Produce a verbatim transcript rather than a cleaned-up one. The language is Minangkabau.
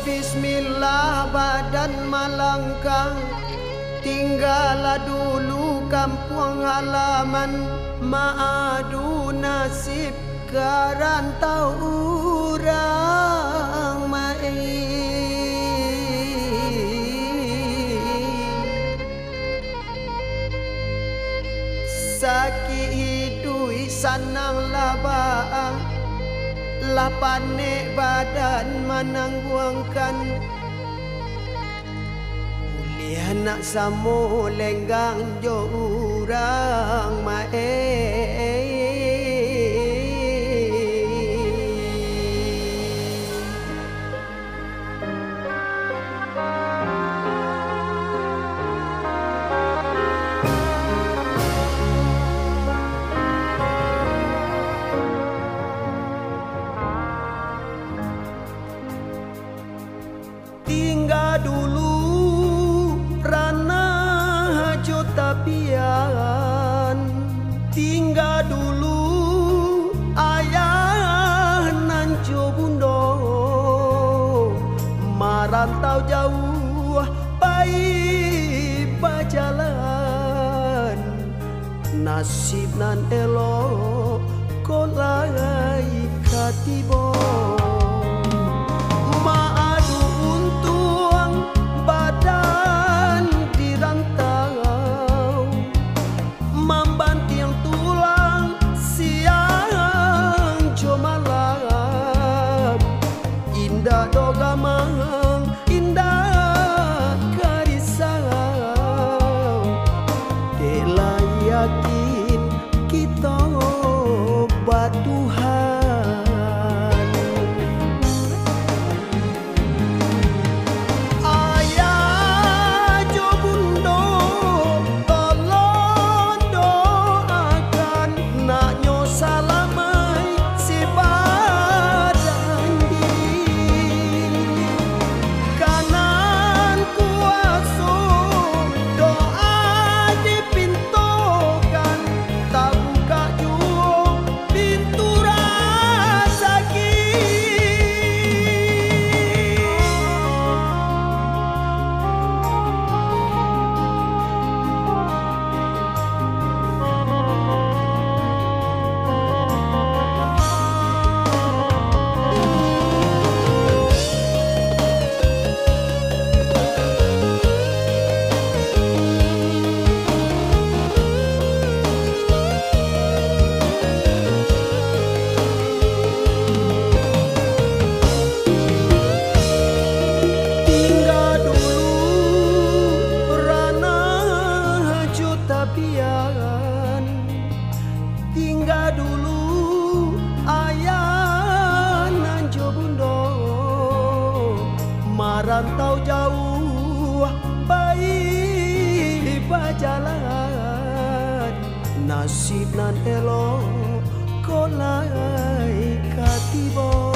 Bismillah badan malangkah, tinggalah dulu kampuang halaman, maadu nasib ka rantau urang main. Sakik iduik sanang lah baa, lah panek badan manangguangkan, buliah nak samo lenggang jo urang main. Tingga dulu ranah jo tapian, tingga dulu ayah nan jo bundo, marantau jauah pai bajalan. Nasib nan elok ko lai ka tibo. Maadu untuang badan di rantau, mambantiang tulang siang jo malam. Indak doh gamang, indak ka risau, dek lah yakin kito ba Tuhan. Ayah jo bundo, tolong doakan naknyo salamaik si badan diri. Ka nan kuaso doa dipintokan, tabukak juo pintu rasaki. Tingga dulu ranah jo tapian, tingga dulu ayah nan jo bundo, marantau jauah pai bajalan. Nasib nan elok ko lai ka tibo.